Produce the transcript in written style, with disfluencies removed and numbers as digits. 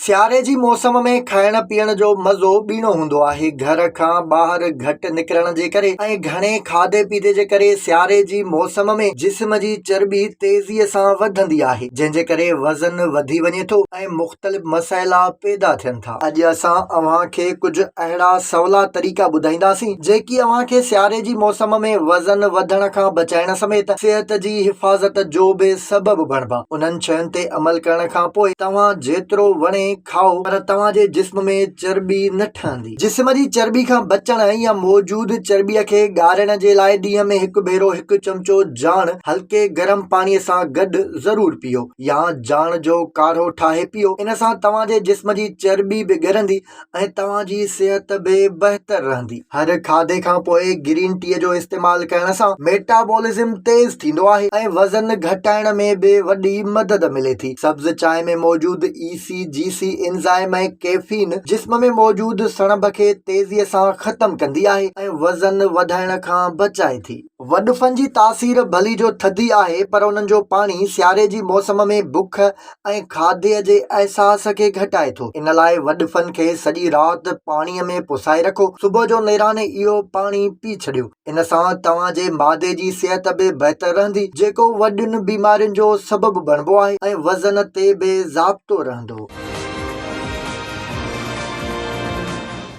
سياري جي موسم ۾ کائڻ پيئڻ جو مزو ٻيڻو هوندو آهي. گهر کان ٻاهر گهٽ نڪرڻ جي ڪري ۽ گهڻي کاڌي پيتي جي ڪري سياري جي موسم ۾ جسم جي چرٻي تيزيء سان وڌندي آهي، جنهن جي ڪري وزن وڌي وڃي ٿو ۽ مختلف مسئلا پيدا ٿين ٿا. اڄ اسان اوهان کي ڪجهه اهڙا سولا طريقا ٻڌائينداسين، جيڪي اوهان کي سياري جي موسم ۾ وزن وڌڻ کان بچائڻ سميت صحت جي حفاظت جو به سبب بڻبا. انهن شين تي عمل ڪرڻ کان پوء توهان جيترو وڻي کائو پر توهان جي جسم ۾ چرٻي نه ٺهندي. جسم جي چرٻي کان بچڻ يا موجود چرٻي کي ڳارڻ جي لاء ڏينهن ۾ هڪ ڀيرو هڪ چمچو جاڻ هلڪي گرم پاڻي سان گڏ ضرور پيئو يا جاڻ جو ڪاڙهو ٺاهي پيئو ان سان توهان جي جسم جي چرٻي به ڳرندي ۽ توهان جي صحت به بهتر رهندي. هر کاڌي کان پوء گرين ٽي جو استعمال ڪرڻ سان ميٽابولزم تيز ٿيندو آهي ۽ وزن گهٽائڻ ۾ به وڏي مدد ملي ٿي. سبز چانهه ۾ موجود E C G C enzyme ۽ caffeine جسم ۾ موجود سڻڀ کي تيزي سان ختم ڪندي آهي ۽ وزن وڌائڻ کان بچائي ٿي. وڏفن جي تاثير ڀلي جو ٿڌي آهي پر انهن جو پاڻي سياري جي موسم ۾ بک ۽ کاڌي جي احساس کي گهٽائي ٿو. ان لاء وڏفن کي سڄي رات پاڻي ۾ پسائي رکو. صبح جو نيراني اهو پاڻي پي ڇڏيو. ان سان توهان جي معدي جي صحت به بهتر رهندي جيڪو وڏين بيمارين جو سبب بڻبو آهي ۽ وزن تي به ضابطو رهندو.